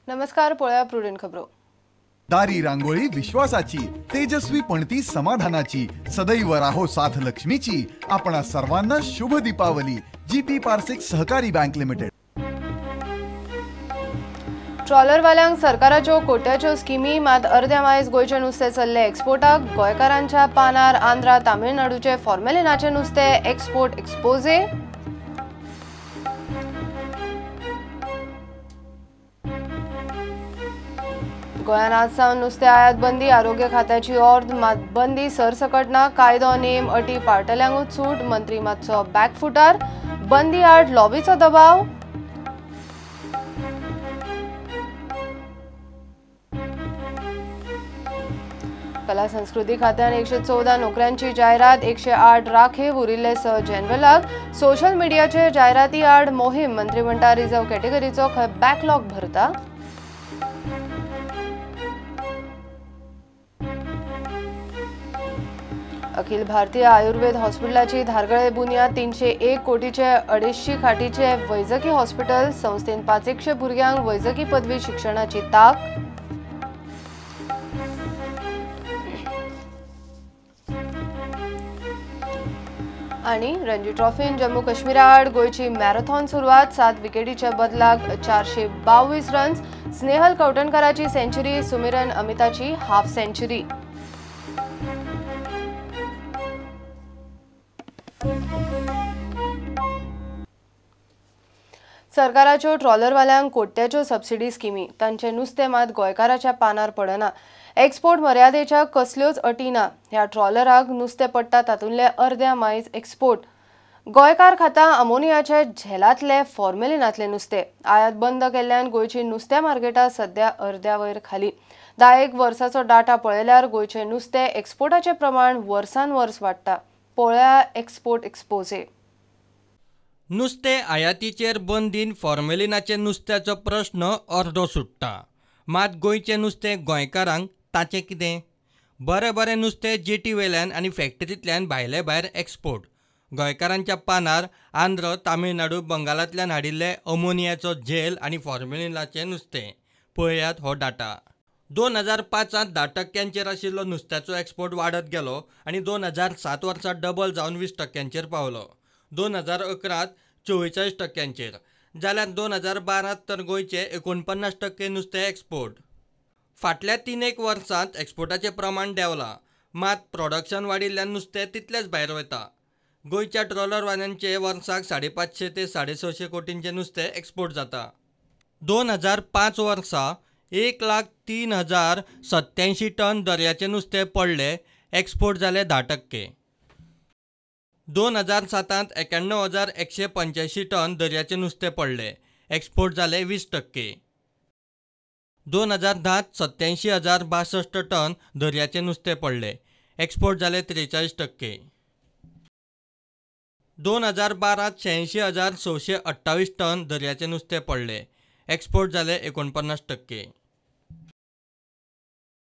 नमस्कार, पळया प्रुडंट खबरो. दारी रांगोळी विश्वासाची, तेजस्वी पणती समाधानाची, सदैव राहो साथ लक्ष्मीची. आपणा सर्वांना शुभ दीपावली. जीपी पारसिक सहकारी बँक लिमिटेड. ट्रॉलरवाल्यांक सरकाराच्यो कोट्याच्यो स्किमी, मात अर्द्या मायज गोंयचें नुस्तें चल्लें एक्सपोर्टाक. गोंयकारांच्या पानार आंध्रा तामिळनाडूचे फॉर्मेलिनाचें नुस्तें एक्सपोर्ट एक्सपोजे. गोंयांत आज सावन नुस्तें आयात बंदी, आरोग्य खात्याची ऑर्द, मात बंदी सरसकट ना. कायदो नेम अटी पाळटल्यांकूच सूट, मंत्री मातसो बॅकफुटार. बंदी आड लॉबीचो दबाव. कला संस्कृती खात्यान 114 नोकऱ्यांची जायरात, 108 राखीव, उरिल्ले 6 जनरलाक. सोशल मिडियाचे जायराती आड मोहीम, मंत्री म्हणटा रिझर्व्ह कॅटेगरीचो खंय बॅकलॉग भरता. अखिल भारतीय आयुर्वेद हॉस्पिटलाची धारगळे बुन्याद, 301 कोटीचे 250 खाटीचे वैजकी हॉस्पिटल. संस्थेन 500 भुरग्यांक वैजकी पदवी शिक्षणाची ताक. आणि रणजी ट्रॉफीन जम्मू काश्मीराआड गोंयची मॅरेथॉन सुरवात. 7 विकेटीच्या बदलाक 422 रन्स. स्नेहल कवटणकराची सेंचुरी, सुमिरन अमिताची हाफ सेंचुरी. सरकाराच्यो ट्रॉलरवाल्यांक कोट्याच्यो सबसिडी स्किमी, तांचें नुस्तें मात गोंयकाराच्या पानार पडना. एक्सपोर्ट मर्यादेच्या कसल्योच अटी ना. ह्या ट्रॉलराक नुस्तें पडटा तातूंतले अर्द्या मायज एक्सपोर्ट. गोंयकार खाता अमोनियाचे झेलांतले फॉर्मेलिनांतलें नुस्तें. आयात बंद केल्ल्यान गोंयची नुस्त्या मार्केटां सध्या अर्द्या वयर खाली. 10 वर्साचो डाटा पळयल्यार गोंयचें नुस्तें एक्सपोर्टाचें प्रमाण वर्सान वर्स वाडटा. पळया एक्सपोर्ट एक्सपोजे. नुस्तें आयातीचेर बंदीन फॉर्मेलिनाचे नुस्त्याचो प्रश्न अर्दो सुट्टा, मात गोंयचें नुस्तें गोंयकारांक ताचें कितें? बरें बरें नुस्तें जेटी वेल्यान आनी फॅक्टरींतल्यान भायले भायर एक्सपोर्ट. गोंयकारांच्या पानार आंध्र, तामिळनाडू, बंगालांतल्यान हाडिल्ले अमोनियाचो झेल आनी फॉर्मेलिनाचें नुस्तें. पळयात हो डाटा. 2005 10% आशिल्लो नुस्त्याचो एक्सपोर्ट वाडत गेलो आनी 2007 वर्सा डबल जावन 20% पावलो. 2011 44%, जाल्यार 2012 तर गोंयचे 49% नुस्तें एक्सपोर्ट. फाटल्या 3-1 वर्सांत एक्सपोर्टाचें प्रमाण देंवलां, मात प्रोडक्शन वाडिल्ल्यान नुस्तें तितलेंच भायर वता. गोंयच्या ट्रॉलरवाल्यांचे वर्साक 550 ते 650 कोटींचें नुस्तें एक्सपोर्ट जाता. 2005 वर्सा 1,03,087 टन दर्याचें नुस्तें पडलें, एक्सपोर्ट जालें 10%. 2007 91,185 टन दर्याचें नुस्तें पडलें, एक्सपोर्ट जालें 20%. 2010 87,062 टन दर्याचें नुस्तें पडलें, एक्सपोर्ट जालें 43%. 2012 86,628 टन दर्याचें नुस्तें पडलें, एक्सपोर्ट जालें 49%.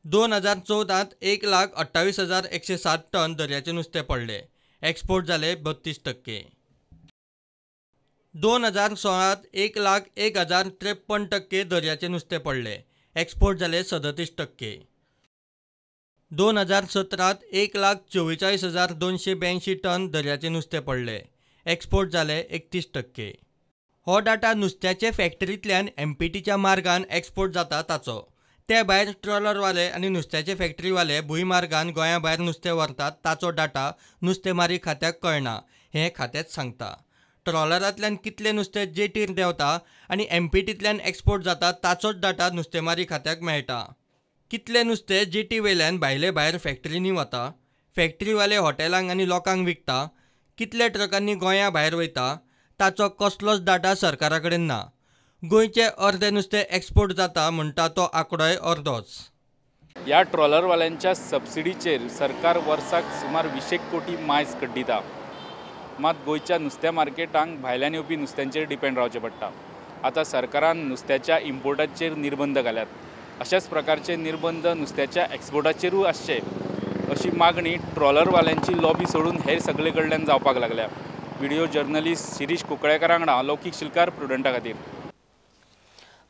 2014 1,28,107 टन दर्याचें नुस्तें पडलें, एक्सपोर्ट जाले 32%. 2016 1,01,053% दर्याचें नुस्तें पडलें, एक्सपोर्ट जाले 37%. 2017 1,44,282 टन दर्याचें नुस्तें पडलें, एक्सपोर्ट जाले 31%. हो डाटा नुस्त्याचे फॅक्टरींतल्यान एमपीटीच्या मार्गान एक्सपोर्ट जाता ताचो. ते भायर ट्रॉलरवाले आनी नुस्त्याचे फॅक्टरीवाले भूंयमार्गान गोंया भायर नुस्तें व्हरतात ताचो डाटा नुस्तेमारी खात्याक कळना हें खात्याच सांगता. ट्रॉलरांतल्यान कितलें नुस्तें जेटीर देंवता आनी एमपीटींतल्यान एक्सपोर्ट जाता ताचोच डाटा नुस्तेमारी खात्याक मेळटा. कितलें नुस्तें जेटी वेल्यान भायले भायर फॅक्टरींनी वता, फॅक्टरीवाले हॉटेलांक आनी लोकांक विकता, कितले ट्रकांनी गोंया भायर वयता ताचो कसलोच डाटा सरकारा कडेन ना. गोंयचें अर्दें नुस्तें एक्सपोर्ट जाता म्हणटा तो आंकडोय अर्दोच. ह्या ट्रॉलरवाल्यांच्या सबसिडीचेर सरकार वर्साक सुमार 20 कोटी मायज कड्डिता, मात गोंयच्या नुस्त्या मार्केटांक भायल्यान येवपी नुस्त्यांचेर डिपेंड रावचें पडटा. आतां सरकारान नुस्त्याच्या इम्पोर्टाचेर निर्बंध घाल्यात, अशाच प्रकारचे निर्बंध नुस्त्याच्या एक्सपोर्टाचेरूय आसचे अशी मागणी ट्रॉलरवाल्यांची लॉबी सोडून हेर सगळे कडल्यान जावपाक लागल्या. व्हिडिओ जर्नलिस्ट शिरीष कुंकळेकर वांगडा लौकीक शिलकार, प्रुडंटा खातीर.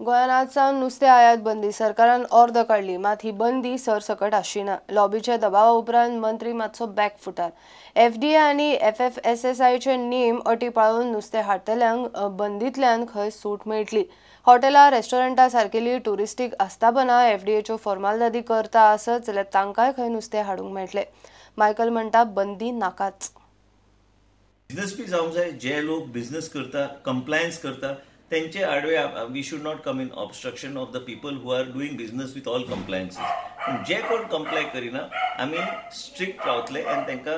गोंयांत आज सावन नुस्तें आयात बंदी सरकारान ऑर्द काडली, मात ही बंदी सरसकट आसची ना. लॉबीच्या दबावा उपरांत मंत्री मातसो बॅक फुटार. एफडीए आनी एफएफएसएसआयचे नेम अटी पाळून नुस्तें हाडटल्यांक बंदींतल्यान खंय सूट मेळटली. हॉटेलां, रेस्टॉरंटां सारकेली ट्युरिस्टीक आस्थापनां एफडीएच्यो फॉर्मालदादी करता आसत जाल्यार तांकांय खंय नुस्तें हाडूंक मेळटलें. मायकल म्हणटा बंदी नाकाच. बिझनेस बी जावंक जाय, जे लोक बिझनेस करता, कंप्लायन्स करता, त्यांचे आडवे we should not come in obstruction of the people who are doing business with all compliances. पूण जे कोण कंप्लाय करिना आमी स्ट्रिक्ट रावतले आनी तांकां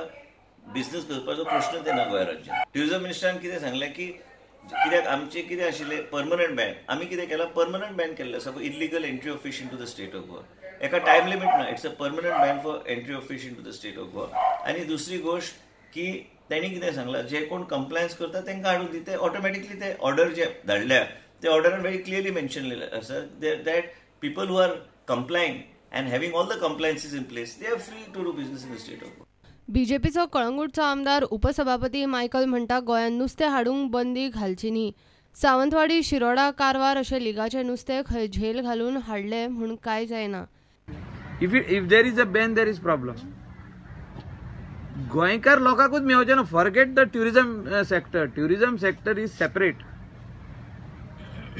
बिझनेस करपाचो प्रश्नच येना गोंय राज्यांत. ट्युरिझम मिनिस्टरान कितें सांगलें की कित्याक आमचें कितें आशिल्लें परमनंट बॅन, आमी कितें केलां परमनंट बॅन केल्लें आसा for illegal entry of fish into the state of Goa. एका टायम लिमीट ना, it's a permanent ban for entry of fish into the state of Goa. आनी दुसरी गोश्ट की त्यांनी कितें सांगलां जे कोण कंप्लायन्स करता तांकां हाडून दी, ते ऑटोमॅटिकली ते ऑर्डर जे धाडल्या ते ऑर्डरान व्हेरी क्लियरली मेन्शन आसा that people who are complying and having all the compliances in place they are free to do business in the state of Goa. बीजेपीचो कळंगूटचो आमदार उपसभापती मायकल म्हणटा गोंयांत नुस्तें हाडूंक बंदी घालची न्ही. सावंतवाडी, शिरोडा, कारवार अशें लिगाचें नुस्तें खंय झेल घालून हाडलें म्हूण कांय जायना. If there is a ban there is problem. गोंयकार लोकांकूच मेवचें ना. Forget the tourism sector, tourism sector is separate.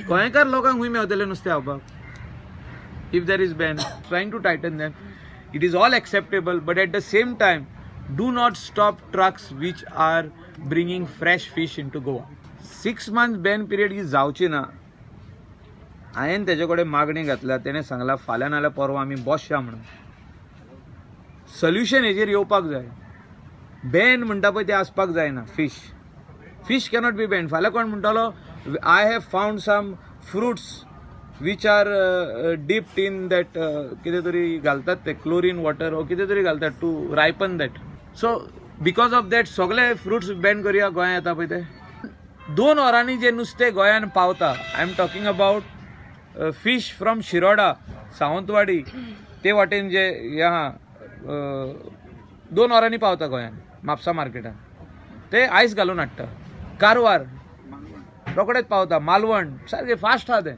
गोंयकार लोकांक खूंय मेवतलें नुस्तें खावपाक if there is ban? Trying to tighten them, it is all acceptable, but at the same time do not stop trucks which are bringing fresh fish into Goa. 6 month ban period ही जावची ना. हांवें तेजे कडेन मागणी घातल्या, तेणें सांगलां फाल्यां नाल्यार परवां आमी बसया म्हणून. सोल्युशन हेजेर येवपाक जाय. बॅन म्हणटा पळय तें आसपाक जायना. Fish fish cannot be ban. फाल्यां कोण म्हणटलो I have found some fruits which are dipped in that कितें तरी घालतात ते क्लोरीन वॉटर वो कितें तरी घालतात to ripen that. So because of that सगळे फ्रुट्स बॅन करुया गोंयांत येता पळय ते. 2 वरांनी जे नुस्तें गोंयांत पावता, I am talking about fish from Shiroda, Sawantwadi ते वाटेन जे हें आहा 2 वरांनी पावता गोंयांत म्हापसा मार्केटान. ते आयस घालून हाडटा. कारवार रोखडेच पावता, मालवण सारकें फास्ट आहा तें.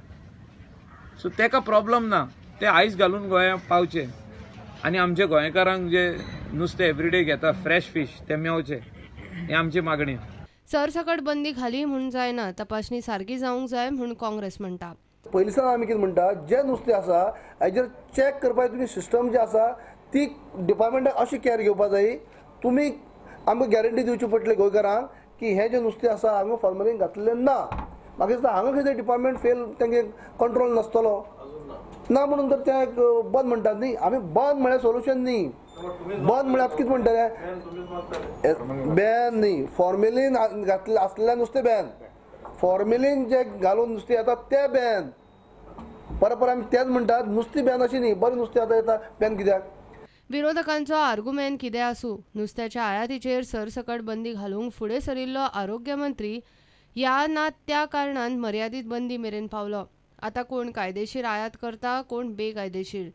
सो तेका प्रॉब्लम ना, ते आयस घालून गोंयांत पावचे आनी आमचे गोंयकारांक जे नुस्तें एवरीडे घेता फ्रेश फीश ते मेवचे, ही आमची मागणी. सरसकट बंदी घाली म्हूण जायना, तपासणी सारकी जावंक जाय म्हूण काँग्रेस म्हणटा. पयलीं सावन आमी कितें म्हणटा, जें नुस्तें आसा हाजेर चॅक करपाक तुमी सिस्टम जी आसा ती डिपार्टमेंटाक अशी कॅर घेवपाक जाय. तुमी आमकां गॅरंटी दिवची पडटली गोंयकारांक की हें जें नुस्तें आसा हांगा फॉर्मलीन घातलें ना. म्हाका दिसता हांगा खंय तरी डिपार्टमेंट फेल, तेंगे कंट्रोल नासतलो ना म्हणून तर ते बंद म्हणटात न्ही. आमी बंद म्हळ्यार सोल्युशन न्ही, बंद म्हळ्यार कितें म्हणटले बॅन न्ही, फॉर्मेलीन घातलें आसलें नुस्तें बॅन, फॉर्मेलीन जे घालून नुस्तें येता तें बॅन. परत परत आमी तेंच म्हणटात नुस्तें बॅन अशें न्ही, बरें नुस्तें आतां येता बॅन कित्याक? विरोधकांचो आर्गुमेंट कितें आसूं, नुस्त्याच्या आयातीचेर सरसकट बंदी घालूंक फुडें सरिल्लो आरोग्य मंत्री ह्या ना त्या कारणान मर्यादीत बंदी मेरेन पावलो. आतां कोण कायदेशीर आयात करता, कोण बेकायदेशीर,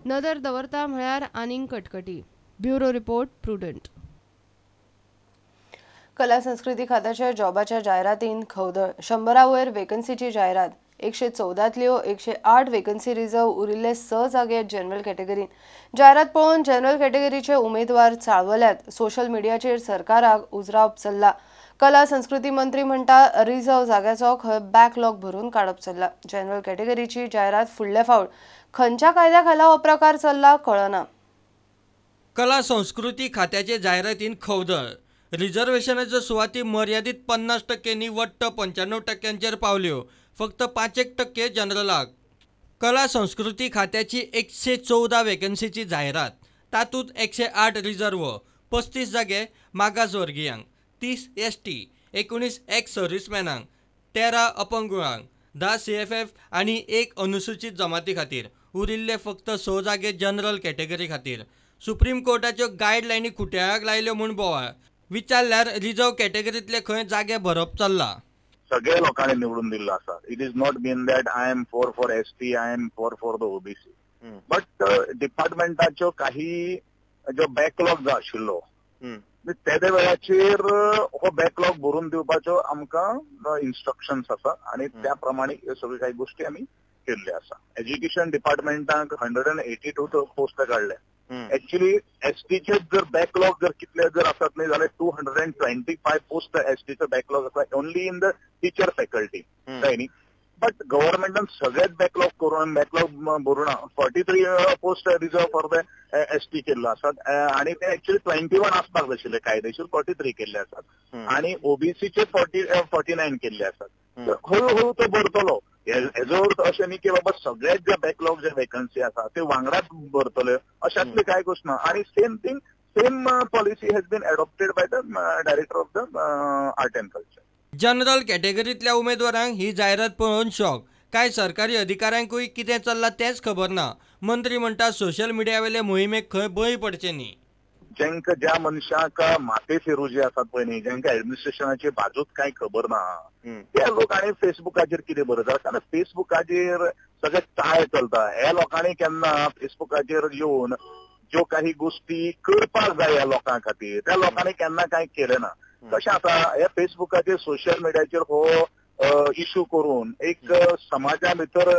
नदर दवरता म्हळ्यार आनीक कटकटी. Bureau report, Prudent. कला संस्कृती खात्याच्या जॉबाच्या जायरातीन खवदळ. 100 वयर वेकन्सीची जायरात, 114तल्यो 108 वेकन्सी रिझर्व, उरिल्ले 6 जागे जनरल कॅटेगरीन. जायरात पळोवन जनरल कॅटेगरीचे उमेदवार चाळवल्यात. सोशल मिडियाचेर सरकाराक उजरावप चल्ला. कला संस्कृती मंत्री म्हणटा रिझर्व जाग्याचो खंय बॅकलॉग भरून काडप चल्ला. जनरल कॅटेगरीची जायरात फुडले फावट खंयच्या कायद्या खाला हो प्रकार चल्ला कळना. कला संस्कृती खात्याचे जायरातीन खवदळ. रिझर्वेशनाच्यो सुवाती मर्यादीत 50% वट्ट 95% पावल्यो, फक्त 5% जनरलाक. कला संस्कृती खात्याची 114 वेकन्सीची जायरात, तातूंत 108 रिझर्व, 35 जागे मागासवर्गीयांक, 30 ST, 19 x सर्विसमॅनांक, 13 अपंगुळांक, 10 CFF आनी 1 अनुसूचित जमाती खातीर. उरिल्ले फक्त 6 जागे जनरल कॅटेगरी खातीर. सुप्रीम कोर्टाच्यो गायडलायनी खुट्याक लायल्यो म्हूण बोवाळ. विचारल्यार रिझर्व कॅटेगरींतले खंय जागे भरप चल्ला. सगळे लोकांनी निवडून दिल्लो आसा. It is not been that I am for ST, I am for the OBC, but डिपार्टमेंटाच्यो काही जो बॅकलॉग जो आशिल्लो तेदे वेळाचेर हो बॅकलॉग भरून दिवपाच्यो आमकां इन्स्ट्रक्शन्स आसा आनी त्या प्रमाणे ह्यो सगळ्यो काही गोष्टी आमी केल्ले आसा. एज्युकेशन डिपार्टमेंटाक 182 पोस्ट काडले. एक्च्युअली एसटीचे जर बॅकलॉग जर कितले जर आसत न्ही जाल्यार 225 पोस्ट एसटीचो बॅकलॉग आसा only in the teacher faculty, कळ्ळें न्ही. बट गव्हर्मेंटान सगळेच बॅकलॉग करून बॅकलॉग भरून 43 post reserve for the ST केल्लो आसात आनी ते एक्च्युअली 21 आसपाक जाय आशिल्ले, कायदेशीर 43 केल्ले आसात आनी ओबीसीचे 49 केल्ले आसात. हळूहळू तो भरतलो. हेजो अर्थ अशें न्ही की बाबा सगळेच जे बॅकलॉग जे वेकन्सी आसा ते वांगडाच भरतले अशातली कांय गोश्ट ना. आनी same thing, same policy has been adopted by the director of the art and culture. General कॅटेगरींतल्या उमेदवारांक ही जायरात पळोवन शॉक. कांय सरकारी अधिकाऱ्यांकूय कितें चल्लां तेंच खबर ना. मंत्री म्हणटा सोशल मिडियावेले मोहिमेक खंय बळी पडचें न्ही. जेंका ज्या मनशाक माथे फेरू जे आसात पळय न्ही, जेंका एडमिनिस्ट्रेशनाची बाजूच कांय खबर ना त्या लोकांनी फेसबुकाचेर कितें बरयता, कारण फेसबुकाचेर सगळे चाळ चलता. ह्या लोकांनी केन्ना फेसबुकाचेर येवन ज्यो काही गोष्टी करपाक जाय ह्या लोकां खातीर त्या लोकांनी केन्ना कांय केलें ना. कशें आसा, ह्या फेसबुकाचेर सोशल मिडियाचेर हो इशू करून एक समाजा भितर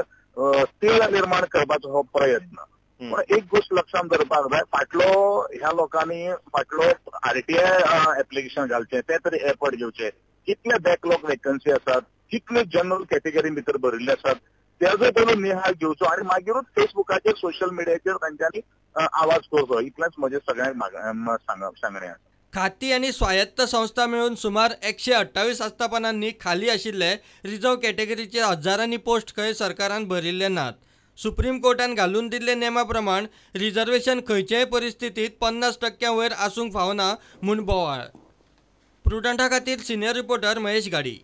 तेळ निर्माण करपाचो हो प्रयत्न. पण एक गोष्ट लक्षात धरपाक जाय, फाटलो ह्या लोकांनी फाटलो आरटीआय एप्लिकेशन घालचें, ते तरी एफर्ट घेवचे. कितले बॅकलॉग वेकन्सी आसात, कितले जनरल कॅटेगरी भितर भरिल्ले आसात तेजो पयलो निहाळ घेवचो आनी मागीरूच फेसबुकाचेर सोशल मिडियाचेर तांच्यांनी आवाज करचो. इतलेंच म्हजें सगळ्यांक सांगणें आसा. खाती आनी स्वायत्त संस्था मेळून सुमार 128 आस्थापनांनी खाली आशिल्ले रिजर्व कॅटेगरीचे हजारांनी पोस्ट खंय सरकारान भरिल्ले नात. सुप्रीम कोर्टान घालून दिल्ले नेमा प्रमाण रिजर्वेशन खंयचेय परिस्थितीत 50% वयर आसूंक फावना म्हूण बोवाळ. प्रुडंटा खातीर सिनियर रिपोर्टर महेश गाडी.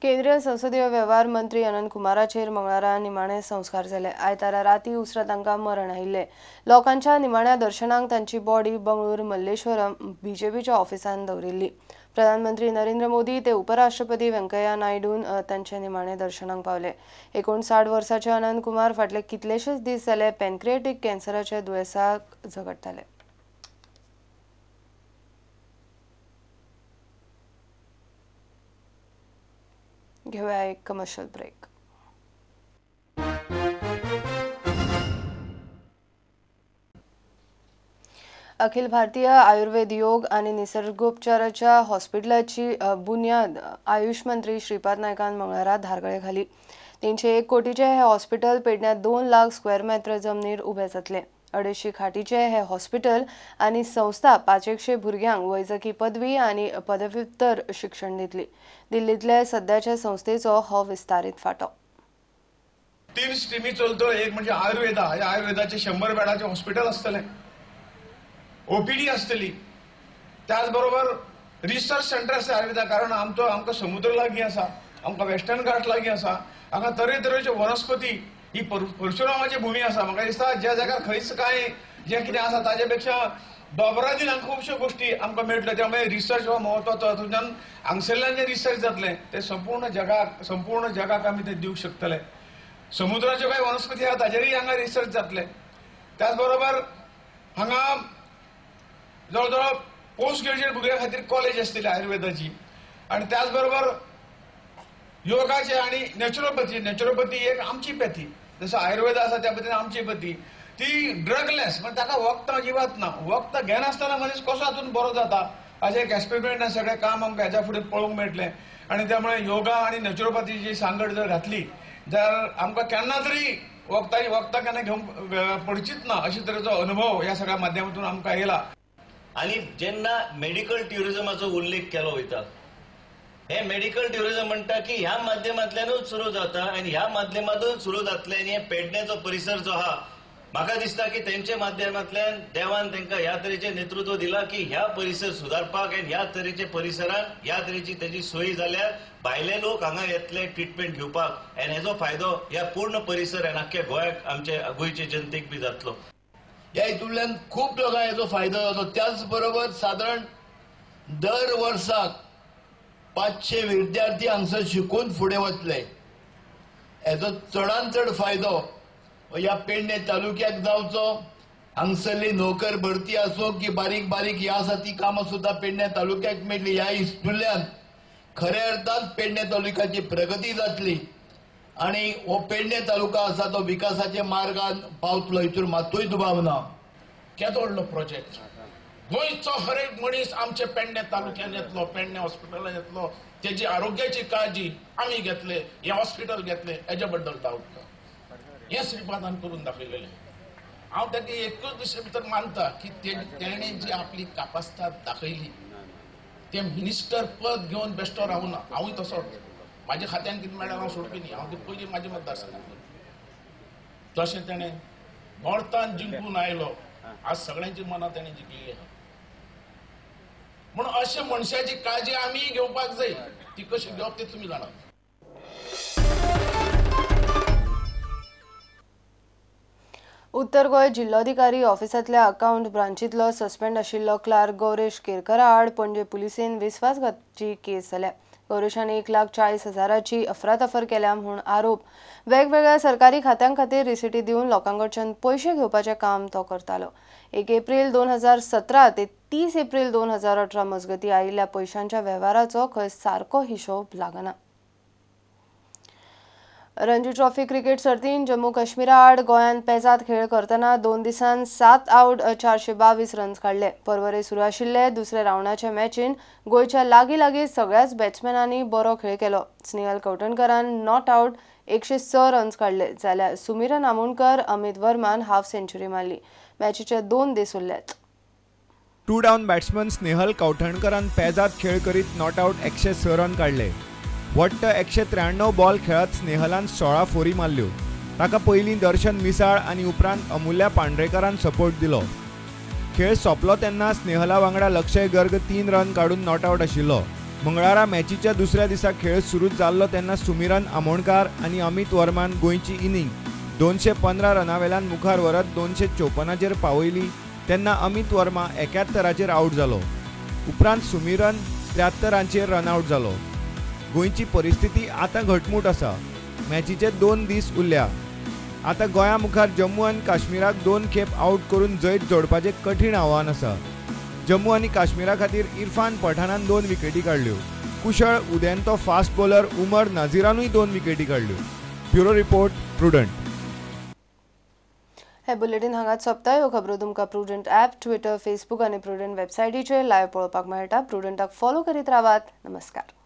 केंद्रीय संसदीय वेव्हार मंत्री अनंत कुमाराचेर मंगळारा निमाणे संस्कार जाले. आयतारा राती उसरां तांकां मरण आयिल्लें. लोकांच्या निमाण्या दर्शनाक तांची बॉडी बंगळूर मल्लेश्वरम बीजेपीच्या ऑफिसांत दवरिल्ली. प्रधानमंत्री नरेंद्र मोदी ते उपराष्ट्रपती व्यंकय्या नायडून तांचे निमाणे दर्शनाक पावले. 59 वर्साचे अनंत कुमार फाटले कितलेशेच दीस जाले पॅनक्रिएटीक कॅन्सराच्या दुयेंसाक झगडटाले. घेऊया एक कमर्शियल ब्रेक. अखिल भारतीय आयुर्वेद योग आणि निसर्गोपचाराच्या हॉस्पिटलाची बुनियाद आयुष मंत्री श्रीपाद नायकान मंगळारा धारगळे घाली. 301 कोटीचे हे हॉस्पिटल पेडण्यात 2 लाख स्क्वेअर मेत्र जमनीर उभे जातले. 250 खाटीचे हे हॉस्पिटल आणि संस्था 500 भुरग्यांक वैजकी पदवी आणि पदव्युत्तर शिक्षण दितली. दिल्लीतल्या सध्याच्या संस्थेचो हो विस्तारित फाटो. 3 स्ट्रीमी चलतो. एक म्हणजे आयुर्वेदा, ह्या आयुर्वेदाचे 100 बेडाचे हॉस्पिटल आसतलें, ओपीडी आसतली, त्याचबरोबर रिसर्च सेंटर आसता आयुर्वेदा, कारण आमचो आमकां समुद्र लागीं आसा, आमकां वेस्टर्न घाट लागीं आसा, हांगा तरेतरेच्यो वनस्पती, ही परशुरामाची भूमी आसा. म्हाका दिसता ज्या जाग्यार खंयच कांय जें कितें आसा ताजे पेक्षा दोबरादीन हांगा खुबश्यो गोश्टी आमकां मेळटल्यो. त्यामुळे रिसर्च हो म्हत्वाचो. तातूंतल्यान हांगसरल्यान जें रिसर्च जातलें तें संपूर्ण जगाक आमी तें दिवंक शकतले. समुद्राच्यो कांय वनस्पती आसा ताजेरय हांगा रिसर्च जातले. त्याचबरोबर हांगा जवळ जवळ पोस्ट ग्रॅज्युएट भुरग्यां खातीर कॉलेज आसतली आयुर्वेदाची, आनी त्याचबरोबर योगाचे आनी नॅचरोपॅथी. नॅचरोपॅथी एक आमची पॅथी, जसं आयुर्वेद आसा त्या पद्दतीन आमची पॅथी ती ड्रगलेस, म्हणजे ताका वखदां अजिबात ना, वखदां घेनासतना मनीस कसो हातून बरो जाता अशें एक एक्सपेरिमेंट सगळें काम आमकां हेच्या फुडें पळोवंक मेळटलें. आनी त्यामुळे योगा आनी नॅचरोपॅथीची सांगड जर घातली जाल्यार आमकां केन्ना तरी वखदां केन्ना घेवंक पडचीच ना अशे तरेचो अनुभव ह्या सगळ्या माध्यमातून आमकां येयला. आनी जेन्ना मेडिकल ट्युरिजमाचो उल्लेख केलो वयता, हे मेडिकल ट्युरिजम म्हणटा की ह्या माध्यमांतल्यानूच सुरू जाता आनी ह्या माध्यमांतूच सुरू जातलें. आनी हे पेडण्याचो परिसर जो आहा, म्हाका दिसता की तेंच्या माध्यमांतल्यान देवान तांकां ह्या तरेचें नेतृत्व दिलां की ह्या परिसर सुदारपाक आनी ह्या तरेचे परिसरान ह्या तरेची तेजी सोय जाल्यार भायले लोक हांगा येतले ट्रिटमेंट घेवपाक आनी हेजो फायदो ह्या पूर्ण परिसर आनी आख्ख्या गोंयाक, आमचे गोंयचे जनतेक बी जातलो. ह्या हितूंतल्यान खूब लोकांक हेजो फायदो जातलो. त्याच बरोबर सादारण दर वर्साक 500 विद्यार्थी हांगसर शिकून फुडें वतले. हेजो चडान चड फायदो ह्या पेडणे तालुक्याक जावचो. हांगसरली नोकर भरती आसूं की बारीक बारीक ह्या आसा ती कामां सुद्दां पेडणे तालुक्याक मेळटली. ह्या हितूंतल्यान खऱ्या अर्थान पेडणे तालुक्याची प्रगती जातली आनी हो पेडणे तालुका आसा तो विकासाच्या मार्गान पावतलो हितून मातूय दुबाव ना. केदो व्हडलो प्रोजेक्ट, गोंयचो हर एक मनीस आमचे पेडणे तालुक्यान येतलो, पेडणे हॉस्पिटलान येतलो, तेजी आरोग्याची काळजी आमी घेतले, हें हॉस्पिटल घेतले, हेजे बद्दल डावट ना. हें श्रीपादान करून दाखयलेलें. हांव ताका एकूच दुसरे भितर मानता की तेणें जी आपली कापास्ताद दाखयली, तें मिनिस्टर पद घेवन बेश्टो रावना. हांवूय तसोच, म्हाज्या खात्यान कितें मेळ्ळ्यार हांव सोडपी न्ही, हांव तें पयलीं म्हाज्या मतदारसंघात. तशें तेणें नॉर्थान जिंकून आयलो, आज सगळ्यांची मनां तेणें जिखलेली आहा. म्हणून अशे मनशाची काळजी आमी घेवपाक जाय, ती कशी घेवप ते तुमी जाणात. उत्तर गोंय जिल्लोधिकारी ऑफिसांतल्या अकाउंट ब्रांचींतलो सस्पेंड आशिल्लो क्लार्क गौरेश केरकरा आड पणजे पुलिसेन विस्वासघाताची केस जाल्या. गौरेशान 1,40,000ची अफरातफर केल्या म्हूण आरोप. वेगवेगळ्या सरकारी खात्यां खातीर रिसिटी दिवन लोकांकडच्यान पयशे घेवपाचें काम तो करतालो. 1 एप्रिल 2017 ते 30 एप्रिल 2018 मजगतीं आयिल्ल्या पयशांच्या वेव्हाराचो खंय सारको हिशोब लागना. रणजी ट्रॉफी क्रिकेट सर्तीन जम्मू काश्मीरा आड गोंयान पेजाद खेळ करतना 2 दिसांत 7 आवट 422 रन्स काडले. परवरे सुरू आशिल्ले दुसऱ्या रावंडाचे मॅचीन गोंयच्या लागीं लागीं सगळ्याच बॅट्समॅनांनी बरो खेळ केलो. स्नेहल कवठणकरान not out 106 runs काडले, जाल्यार सुमिरन आमोणकर, अमित वर्मान हाफ सेंचुरी मारली. मॅचीचे 2 दीस उरल्यात. 2 डावन बॅट्समन स्नेहल कवठणकरान पेजाद खेळ करीत not out 106 run काडले. वट्ट 193 बॉल खेळत स्नेहलान 16 फोरी मारल्यो. ताका पयलीं दर्शन मिसाळ आनी उपरांत अमूल्या पांड्रेकरान सपोर्ट दिलो. खेळ सोंपलो तेन्ना स्नेहला वांगडा लक्षय गर्ग 3 रन काडून not out आशिल्लो. मंगळारा मॅचीच्या दुसऱ्या दिसा खेळ सुरू जाल्लो तेन्ना सुमिरन आमोणकार आनी अमित वर्मान गोंयची इनिंग 215 रनावेल्यान मुखार व्हरत 254चेर पावयली तेन्ना अमित वर्मा 71चेर आवट जालो. उपरांत सुमिरन 73चेर रन आवट जालो. गोंयची परिस्थिती आतां घटमूट आसा. मॅचीचे 2 दीस उरल्या. आतां गोंया मुखार जम्मू आनी काश्मीराक 2 खेप आवट करून जैत जोडपाचें कठीण आव्हान आसा. जम्मू आनी काश्मीरा खातीर इरफान पठाणान 2 विकेटी काडल्यो. कुशळ उदेंतो फास्ट बॉलर उमर नाझीरानूय 2 विकेटी काडल्यो. Bureau report, Prudent. हे बुलेटीन हांगाच सोंपता. ह्यो खबरो तुमकां प्रुडंट ॲप, ट्विटर, फेसबूक आनी प्रुडंट वेबसायटीचेर लायव्ह पळोवपाक मेळटा. प्रुडंटाक फॉलो करीत रावात. नमस्कार.